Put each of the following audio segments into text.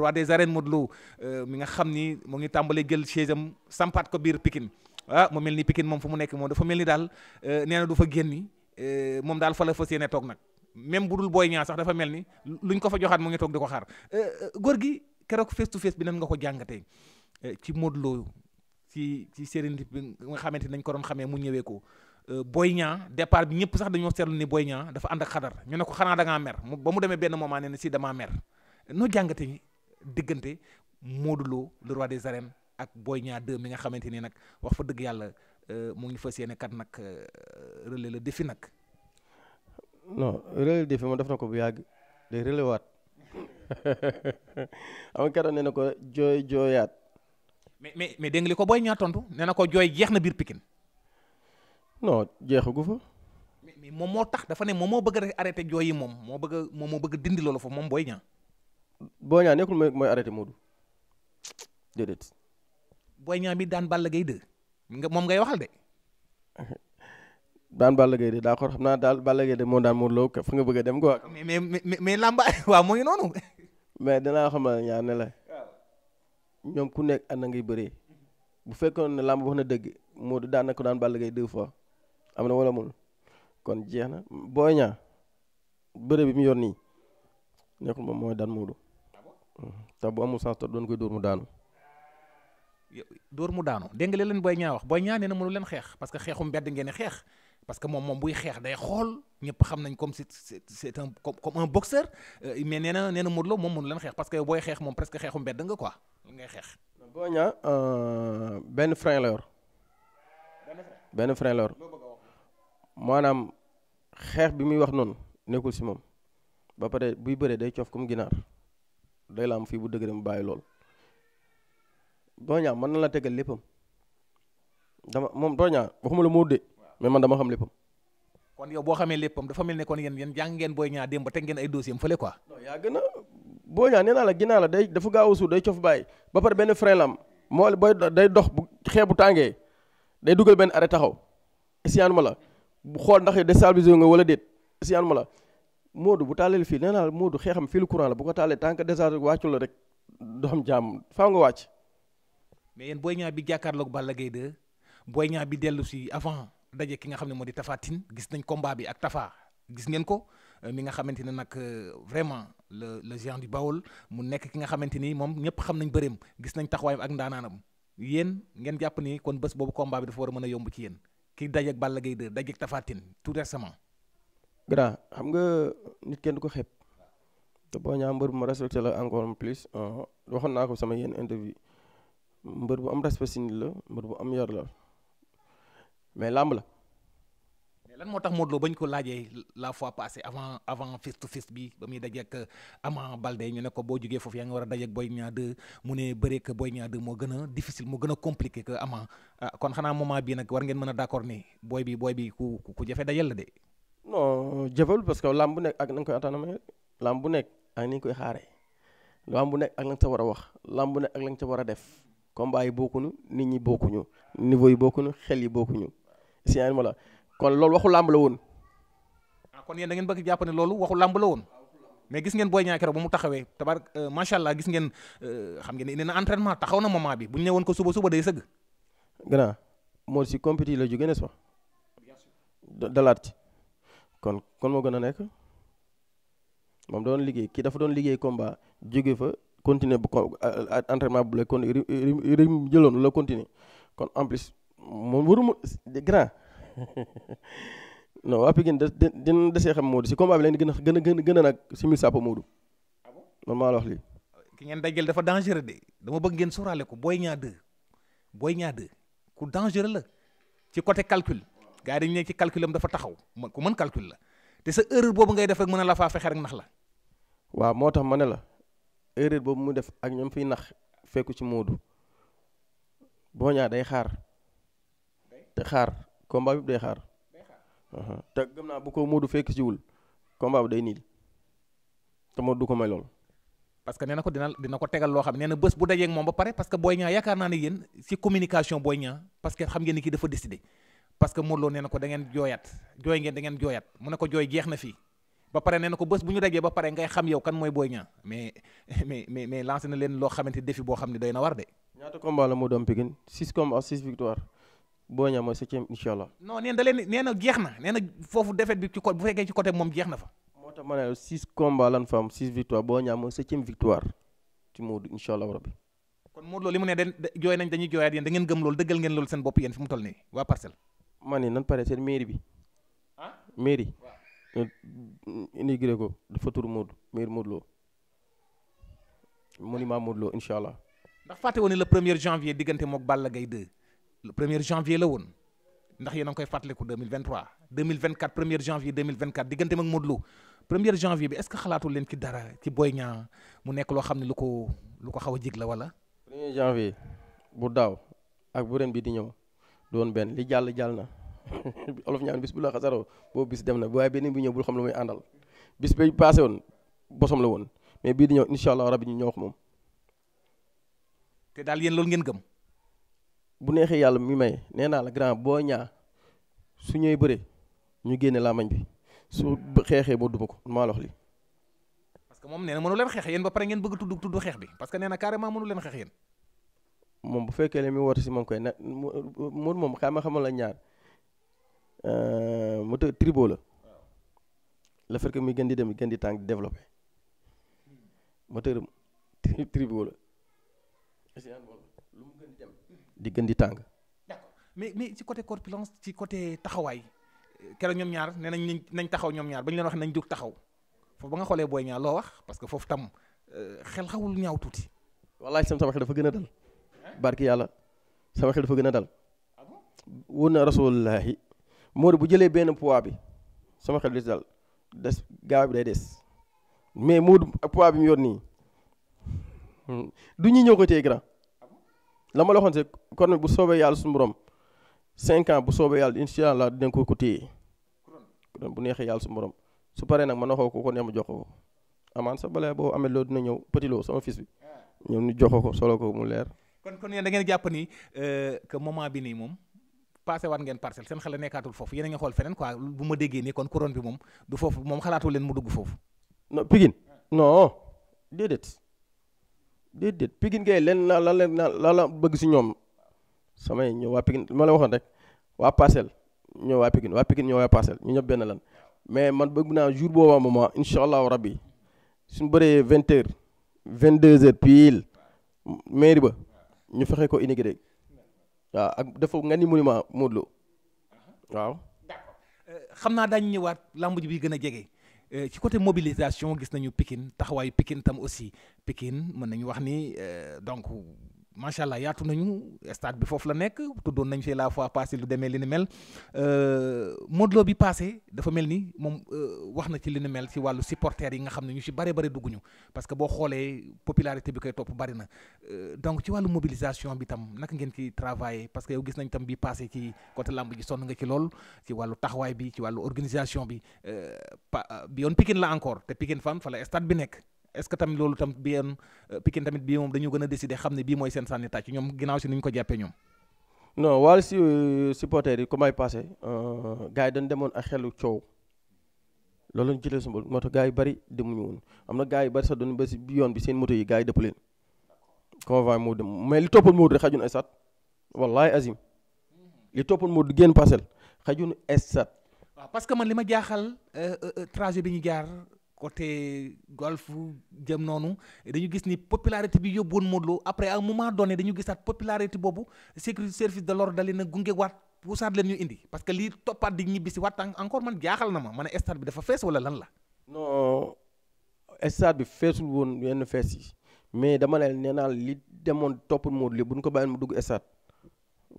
roi des arènes Modou Lo mi nga xam ni mu ngi tàmbalee jël chaise am sampaat ko biir Pikine mu mel ni Pikine moom fu mu nekk moom dafa mel ni daal nee na du fa génni moom daal fa la fas yéene toog nag même bu dul Boy Niang sax dafa mel ni luñ ko fa joxaat mu ngi toog di ko xaar góor gi keroog face to face bi nan nga ko jàngatee ci Modou Lo ci sérénité bi nga xamante ni dañ ko doon xamee mu ñëwee ko Boy Niang départ bi ñëpp sax dañoo seetlu ni Boy Niang dafa ànd ak xadar ñu ne ko xanaa da ngaa mer ba mu demee benn moment ne si damaa mer noo jàngatee diggante Modou Lo le roi des arènes ak Boy Niang 2 mi nga xamante ni nag wax fa dëgg yàlla mu ngi fas yéene kat nag relais le défi nag. non relais le défi moom def na ko bu yàgg day relais waat am keroog nee na ko jooyaat. mais dégg nga li ko Boy Niang tontu nee na ko jooy jeex na biir Pikine. non jeexagu fa. mais moom moo tax dafa ne moom moo bëgg a arrêté jooy yi moom moo bëgg a dindi loolu foofu moom Boy Niang. Boy Niang nekkul mooy arrêté Modou déedéet. Boy Niang bi daan Balla Gaye 2 moom ngay waxal de. daan Balla Gaye de daa ko xam naa daal Balla Gaye de moo daan Modou Lo fa nga bëgg a dem quoi. mais lamba waaw moo ngi noonu. mais dinaa xamal ñaar ne la ñoom ku nekk ànd ngay bëree bu fekkoon ne làmb wax na dëgg Modou daan na ko daan Balla Gaye 2 fois am na wala mul kon jeex na Boy Niang bëre bi mu yor nii nekkul moom mooy daan Modou te bu amul sens doon koy dóor mu daanu. dóor mu daanu dégg nga leen Boy Niang wax Boy Niang nee na mënu leen xeex parce que xeexu mbedd ngeen xeex parce que moom buy xeex day xool ñëpp xam nañ comme c'est un comme un boxeur mais nee na Modou Lo moom mënu leen xeex parce que booy xeex moom presque xeexu mbedd nga quoi ngay xeex. Boy Niang benn frein la yor. benn frein la yor maanaam xeex bi muy wax noonu nekkul si moom ba pare buy bëree day coof comme ginaar day la am fii bu dëgg mu bàyyi lool. Boy Niang mën na la tegal léppam moom Boy Niang waxuma la moo de mais man dama xam léppam. kon yow boo xamee léppam dafa mel ne kon yéen jàng ngeen Boy Niang démb ba teg ngeen ay dossier am fële quoi. non yaa gën a Boy Niang nee naa la ginnaaw la dafa gaaw a suur day cof bàyyi ba pare benn frein la am moo booy day dox bu xeex bu tàngee day dugal benn arrêt taxaw essayant ma la bu xool ndax déstabilisé nga wala déet essayant ma la Modou bu taalee fii nee naa la Modou xeexam fii lu courant la bu ko taalee tant que déjà wàccu la rek doo xam jàmm faaw nga wàcc. mais yéen Boy Niang bi jàkkaarloog Balla Gaye 2 Boy Niang bi dellu si avant daje ki nga xam ne moo di Tapha Tine gis nañ combat bi ak Tapha gis ngeen ko mi nga xamante ne nag vraiment le géant du Baol mu nekk ki nga xamante ni moom ñëpp xam nañ bëreem gis nañ taxawaayam ak ndaanaanam yéen ngeen jàpp ni kon bés boobu combat bi dafa war a mën a yomb ci yéen ki dajeeg Balla Gaye 2 dajeeg Tapha Tine tout récemment. grand xam nga nit kenn du ko xeeb te Boy Niang mbër bu ma respecté la encore en plus waxoon naa ko sama yenn interview mbër bu am respect si nit la mbër bu am yar la mais làmb la. mais lan moo tax Modou Lo bañ ko laajee la fois passée avant face to face bi ba muy dajeeg Ama Baldé ñu ne ko boo jógee foofu yaa ngi war a dajeeg Boy Niang 2 mu ne bëree que Boy Niang 2 moo gën a difficile moo gën a compliqué que Ama kon xanaa moment bii nag war ngeen mën a d'accord ni booy bi ku jafe dajal la de. non jëfal parce que làmb bu nekk ak na nga koy attanamee làmb bu nekk ak ni ñu koy xaaree làmb bu nekk ak la nga ca war a wax làmb bu nekk ak la nga ca war a def combat yi bokkuñu nit ñi bokkuñu niveau yi bokkuñu xel yi bokkuñu si ma la kon loolu waxu làmb la woon. kon yéen da ngeen bëgg jàpp ne loolu waxu làmb la woon mais gis ngeen Boy Niang keroog ba mu taxawee tabar macha allah gis ngeen xam ngeen ne indi na entraînement taxaw na moment bi bu ñu ñëwoon ko suba day sëgg. grand moo si compétit la jógee n'est-ce pas dalaat ci kon moo gën a nekk moom doon liggéey kii dafa doon liggéey combat jóge fa continuer bu entraînement bu la kon rythme jëloon la continuer kon en plus moom waruma grand non waa Pikine dina desee xam Modou si combat bi leen gën a nag si mil sàppa Modou man maa la wax lii. ki ngeen dajal dafa dangereux de dama bëgg ngeen sóoraale ko Boy Niang 2 ku dangereux la ci côté calcul gars yi dañu nekk ci calcul am dafa taxaw ku mën calcul la te sa erreur boobu ngay def rek mën a la faa fexe rek nax la. waaw moo tax ma ne la erreur boobu mu def ak ñoom fiy nax fekku ci Modou Boy Niang day xaar te xaar combat bi day xaar te gëm naa bu ko Modou fekk ci wul combat bi day niil te Modou du ko may lool. parce que nee na ko dina ko tegal loo xam nee na bés bu dajeeg moom ba pare parce que Boy Niang yaakaar naa ne yéen ci communication Boy Niang parce que xam ngeen ni kii dafa décidé parce que Modou Lo nee na ko da ngeen jooyaat mu ne ko jooy jeex na fii ba pare nee na ko bés bu ñu dajee ba pare ngay xam yow kan mooy Boy Niang mais lancé na leen loo xamante défi boo xam ne doy na war de. ñaata combat la moo doon Pikine 6 combats 6 victoire Boy Niang mooy 7e incha allah. non nee na jeex na nee na foofu défaite bi ci côté bu fekkee ci côté moom jeex na fa. moo tax ma ne 6 combats lan fa am 6 victoire Boy Niang mooy 7e victoire ci Modou incha allah rabbi. kon Modou Lo li mu ne jooy nañ dañuy jooyaat yéen da ngeen gëm loolu dëggal ngeen loolu seen bopp yéen fi mu toll nii waa Parcelles. man ni nan pare seen mairie bi. mairie. inauguré ko dafa tur Modou mairie Modou Lo monument Modou Lo incha allah. ndax fàtte woon ne le 1er janvier diggante mook Balla Gaye 2 le 1er janvier la woon ndax yéen a ngi koy fàttaliku 2023 2024 1er janvier 2024 diggante mook Modou Lo 1er janvier bi est-ce que xalaatul leen ci dara ci Boy Niang mu nekk loo xam ne lu ko xaw a jig la wala. 1er janvier bu daaw ak bu ren bi di ñëw doon benn li jàll na olof ñaan bis bu la xasaroo boobu bis dem na waaye benn bi ñëw bul xam lu muy àndal bis bi passé woon bosom la woon mais bii di ñëw incha allah rabbi ñu ñëw ko moom. te daal yéen loolu ngeen gëm. bu neexee yàlla mi may nee naa la grand Boy Niang su ñëwee bëre ñu génne làmmañ bi su xeexee boo duma ko maa la wax li parce que moom nee na mënu leen xeex yéen ba pare ngeen bëgg tudd xeex bi parce que nee na carrément mënu leen xeex yéen. moom bu fekkee ne mi woote si moom koy na moom xamal la ñaar moteur tribo la le fait que muy gën di dem gën di tàng di développé moteur tribo la lu mu gën di dem di gën di tàng. d'accord mais ci côté corpulence ci côté taxawaay keroog ñoom ñaar nee nañ taxaw ñoom ñaar ba ñu leen wax nañ jóg taxaw foofu ba nga xoolee Boy Niang loo wax parce que foofu tam xel xawul ñaaw tuuti. wallaay sama xel dafa gën a dal. barki yàlla sama xel dafa gën a dal. wóor na rasulullahi Modou bu jëlee benn poids bi sama xel di dal des gaaw bi day des mais Modou ak poids bi mu yor nii du ñuy ñëw ko téye grand la ma la waxoon c'est kon bu soobee yàlla suñu borom 5 ans bu soobee yàlla incha allah dinañ ko téye bu neexee yàlla suñu borom su paree nag man waxoo ko neex ma jox ko amaan sa balaa boo amee loolu dina ñëw Petit Lo sama fils bi ñëw ñu jox ko solo ko mu leer. kon yéen da ngeen jàpp ni que moment bi nii moom. passé waat ngeen Parcelles seen xel a nekkaatul foofu yéen a ngi xool feneen quoi bu ma déggee nii kon couronne bi moom du foofu moom xalaatu leen mu dugg foofu. non Pikine non déedéet Pikine kay leen la bëgg si ñoom samay ñëw waa Pikine ma la waxoon rek waa Parcelles ñëw waa Pikine ñëw waa Parcelles ñu ñëpp benn lan mais man bëgg naa jour boobu moment incha allahu rabbi suñu bëree 20h 22h pile mairie ba ñu fexe ko inauguré. waaw ak dafa nga ni monument Modou Lo waaw. d'accord xam naa daañu ñëwaat lamb ji bi gën a jege ci côté mobilisation gis nañu Pikine taxawaayu Pikine tam aussi Pikine mën nañu wax ni donc macha allah yaatu nañu stade bi foofu la nekk tuddoon nañ fi la fois passé lu demee li ni mel Modou Lo bi passé dafa mel ni moom wax na ci li ni mel ci wàllu supporters yi nga xam ne ñu ci bare dugguñu parce que boo xoolee popularité bi koy topp bari na donc ci wàllu mobilisation bi tam naka ngeen ci travailler parce que yow gis nañ tam bi passé ci côté lamb ji sonn nga ci lool ci wàllu taxawaay bi ci wàllu organisation bi bi yoon Pikine la encore te Pikine fan fa la stade bi nekk. est-ce que tamit loolu tam bi yoon Pikine tamit bii moom dañu gën a décider xam ne bii mooy seen sànni tàcc ñoom ginnaaw si ni ñu ko jàppee ñoom. non wàllu si supporters yi comme ay passé gars yi dañ demoon ak xelu coow loolu lañ jëlee sumbal moo tax gars yi bari demuñu woon am na gars yi bari sax doon ba si yoon bi seen moto yi gars yi dëpp leen convoi moo dem mais li toppoon Modou rek xajun estat wallahi azim li toppoon Modou génn Parcelles xajun estat. waaw parce que man li ma jaaxal trajet bi ñu jaar. côté golf jëm noonu dañu gis ni popularité bi yóbbuwoon Modou Lo après à un moment donné dañu gisaat popularité boobu sécurité service de l'ordre dali na gunge waat puusaat leen ñu indi parce que lii toppaat di ñibbi si waat encore man jaaxal na ma ne stade bi dafa fees wala lan la. non stade bi feesul woon yenn fees yi mais dama ne nee naa li demoon toppul Modou li bu ñu ko bàyyi mu dugg stade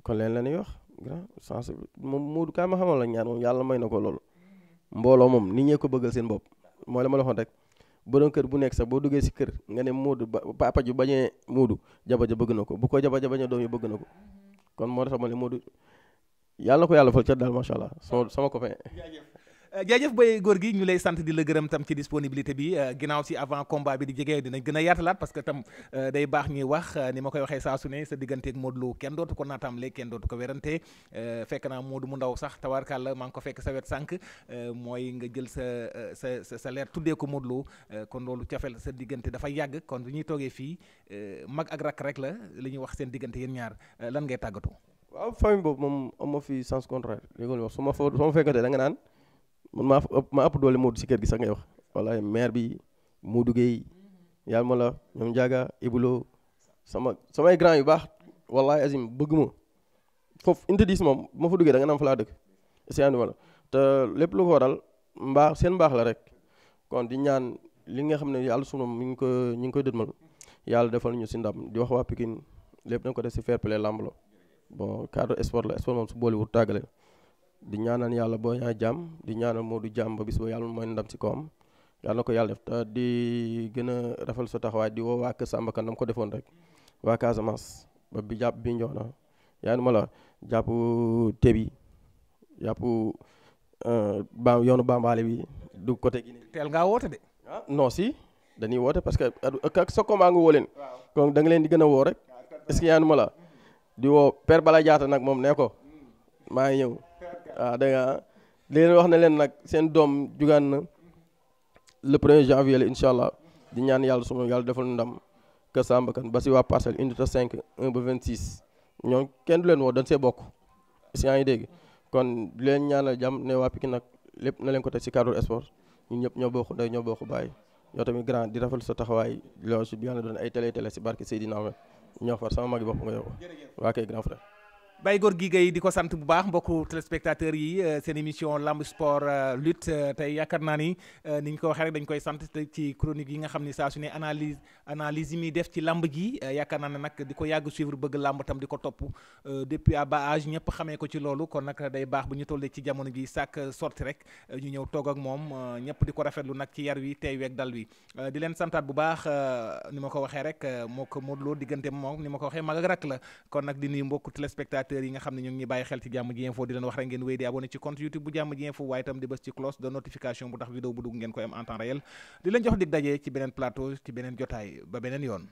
kon leen la ñuy wax grand sens moom Modou kaay ma xamal la ñaan moom yàlla may na ko loolu mbooloo moom nit ñee ko bëggal seen bopp. mooy la ma la waxoon rek borom kër bu nekk sax boo duggee si kër nga ne Modou papa ju bañee Modou jaba ja bëgg na ko bu ko jaba ja bañee doom yi bëgg na ko kon moo tax ma ne Modou yàlla na ko yàlla fal ca daal macha allah sama copain. jaajëf Boy góor gi ñu lay sant di la gërëm tam ci disponibilité bi ginnaaw si avant combat bi di jege dinañ gën a yaatalaat parce que tam day baax ñuy wax ni ma koy waxee saa su ne sa digganteeg Modou Lo kenn dootu ko naataamle kenn dootu ko werante fekk naa Modou mu ndaw sax tawarkàlla maa ngi ko fekk sa wet sànq mooy nga jël sa leer tuddee ko Modou Lo kon loolu cafel sa diggante dafa yàgg kon bu ñuy toogee fii mag ak rakk rek la li ñuy wax seen diggante yéen ñaar lan ngay tàggatoo. waaw famille boobu moom am ma fi sens contraire léegi wax su ma fekkatee da nga naan man maa ëpp doole Modou si kër gi sax ngay wax wala maire bi Modou Gueye yàlla ma la ñoom Ndiaga Ibulo samay grand yu baax wallahi azim bëgg ma foofu interdit moom ma fa duggee da nga naan fa laa dëkk essayé ma la te lépp lu ko waral seen mbaax la rek kon di ñaan li nga xam ne yàlla sunu ñu ngi koy dëdmal yàlla defal ñu si ndam di wax waa Pikine lépp na ko def si fair play lamb la bon cadre sport la sport moom su boole wut tàggale di ñaanal yàlla boo ñaa jàmm di ñaanal Modou jàmm ba bis ba yàlla mooy ndam ci kawam yàlla na ko yàlla def te di gën a rafetlu sa taxawaay di woo waa Kër Samba Kane dama ko defoon rek waa Casamance ba bi jàpp bi njox na yaa ma la jàpp Tébi jàpp yoonu Bambale bi du côté Guinée. teel ngaa woote de. ah non si dañuy woote parce que sa combat nga woo leen. kon da nga leen di gën a woo rek est-ce que yaa ma la di woo Père Bala Diatta nag moom ne ko maa ngi ñëw waaw da nga leen wax ne leen nag seen doom jugaan na le 1er janvier la incha allah di ñaan yàlla suma yàlla defal ndam Kër Samba Kane ba si waa parcelle unité 5 1 ba 26 ñoom kenn du leen woo dañ see bokk si yaa ngi dégg kon di leen ñaanal jàmm ne waa Pikine nag lépp na leen ko teg si cadre sport ñun ñëpp ñoo bokk ndey ñoo bokk bàyyi yow tamit grand di rafetlu sa taxawaay loolu si yàlla doon ay télé si barke Seydina Ahmed ñoo far sama magi bopp nga yow waa kay grand frère. Baye Gorgui Gaye di ko sant bu baax mbokku téléspectateurs yi seen émission lamb sport lutte tey yaakaar naa ni ni ñu ko waxee rek dañ koy sant ci chronique yi nga xam ni saa su ne analyse yi muy def ci lamb ji yaakaar naa ne nag di ko yàgg suivre bëgg lamb tam di ko topp depuis à bas âge ñëpp xamee ko ci loolu kon nag day baax bu ñu tollee ci jamono ji sàkk sorti rek ñu ñëw toog ak moom ñëpp di ko rafetlu nag ci yar wi tey weeg dal wi di leen santaat bu baax ni ma ko waxee rek moo ko Modou Lo diggante moom ni ma ko waxee mag ak rak la kon nag di nuyu mbokku téléspectateurs yi nga xam ne ñu ngi bàyyi xel ci Jàmm Ji Info di leen wax rek ngeen wéy di abonné ci compte YouTube bu Jàmm Ji Info waaye itam di bës ci cloche de notification bu tax vidéo bu dugg ngeen koy am en temps réel di leen jox dig daje ci beneen plateau ci beneen jotaay ba beneen yoon